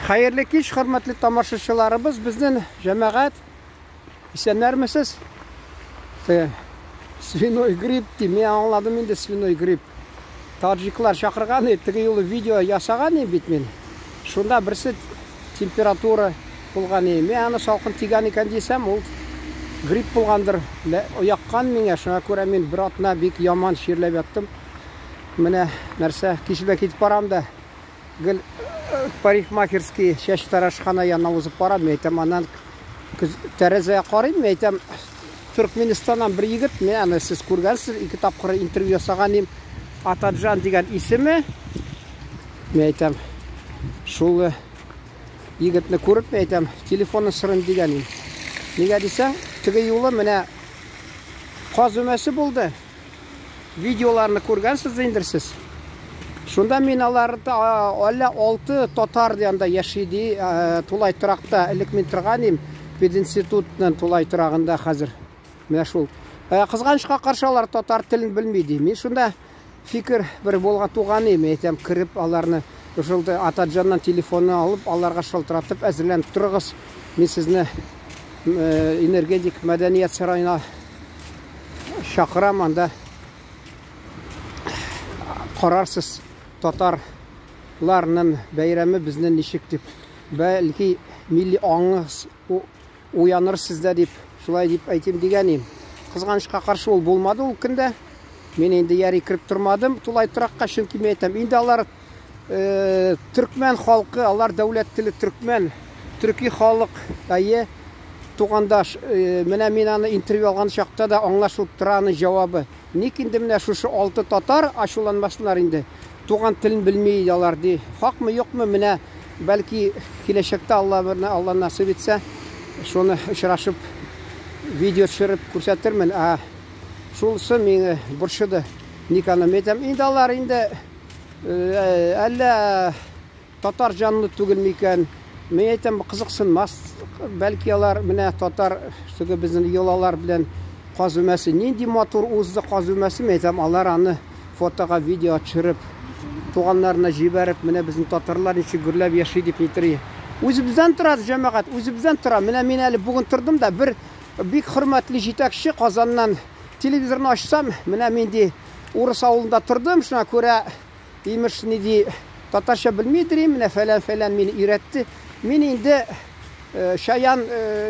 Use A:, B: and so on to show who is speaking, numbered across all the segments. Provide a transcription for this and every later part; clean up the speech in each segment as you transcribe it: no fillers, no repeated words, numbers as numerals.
A: Хәерле кич, хөрмәтле тамашачыларыбыз, безнең җәмәгать. Исәннәрмесез? Свиной грипп ди, мин аңладым инде свиной грипп. Таджиклар чакырган иде, теге юлы видео ясаган идем бит мин. Шунда берсе температура булган иде. Мин аны салкын тигән икән дисәм, ул грипп булгандыр. Яккан миңа, шуңа күрә мин бер атна бик яман чирләп яттым. Менә нәрсә, кич белән китеп барам да, гел парикмахерский чәчтарашхана янына узып барам, мин әйтәм, аннан тәрәзәгә карыйм, мин әйтәм, Төркменистаннан бер егет, мин аны сез күргәнсез, ике тапкыр интервью ясаган идем, Атаджан дигән исеме, мин әйтәм, шул егетне күреп, мин әйтәм, телефонын сорыйм дигән идем. Нигә дисәң, теге юлы менә каз өмәсе булды. Видеоларны күргәнсез инде сез. Шунда мин аларда әллә 6 татар ди анда яши ди, тулай торакта элек мин торган идем, пединститутның тулай торагында хәзер. Менә шул. Кызганычка каршы алар татар телен белми ди. Мин шунда фикер бер булган туган идем, әйтәм, кереп аларны шул Атаджаннан телефонны алып, аларга шалтыратып әзерләнеп торыгыз. Мин сезне энергетик мәдәният сараена чакырам анда карарсыз татарларның бәйрәме безнең ничек дип. Бәлки милли аңы уяныр сездә дип, шулай дип әйтим дигән идем. Кызганычка каршы ул булмады ул көндә. Мин инде яри кереп тормадым тулай торакка, чөнки мин әйтәм, инде алар төркмән халкы, алар дәүләт теле төркмән, төрки халык, әйе, тугандаш. Менә мин аны интервью алган чакта да аңлашылып тора аның җавабы. Ник инде менә шушы 6 татар ачуланмасыннар инде, туган телен белми алар ди. Хакмы, юкмы, менә бәлки киләчәктә Алла берне Алла насыйп итсә, шуны очрашып видео төшереп күрсәтермен. Ә шулсы мине борчыды. Ник аны әйтәм? Инде алар инде әллә татар җанлы түгел микән? Мин әйтәм, кызыксынмас. Бәлки алар менә татар теге безнең йолалар белән каз өмәсе нинди матур узды каз өмәсе, мин әйтәм, алар аны фотога, видео төшереп, туганнарына җибәреп, менә безнең татарлар ничек гөрләп яши дип нитри. Үзебездән тора, җәмәгать, үзебездән тора. Менә мин әле бүген тордым да, бер бик хөрмәтле җитәкче Казаннан телевизорны ачсам, менә мин ди урыс авылында тордым, шуңа күрә имеш ни ди татарча белмидер, менә фәлән-фәлән мине өйрәтте. Мин инде Шаян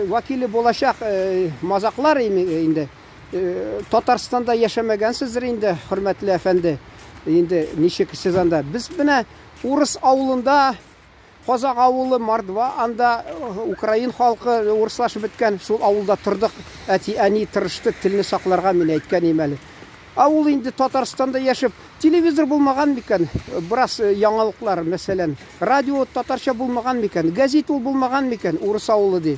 A: вәкиле булачак мазаклар инде. Татарстанда яшәмәгәнсездер инде, хөрмәтле әфәнде. Инде ничек сез анда? Без менә урыс авылында, Казак авылы, Мордва, анда украин халкы урыслашып беткән, шул авылда тордык. Әти-әни тырышты телне сакларга, мин әйткән идем әле. Ә ул инде Татарстанда яшәп, телевизор булмаган микән? Бераз яңалыклар, мәсәлән, радио татарча булмаган микән? Гәзит ул булмаган микән? Урыс авылы ди.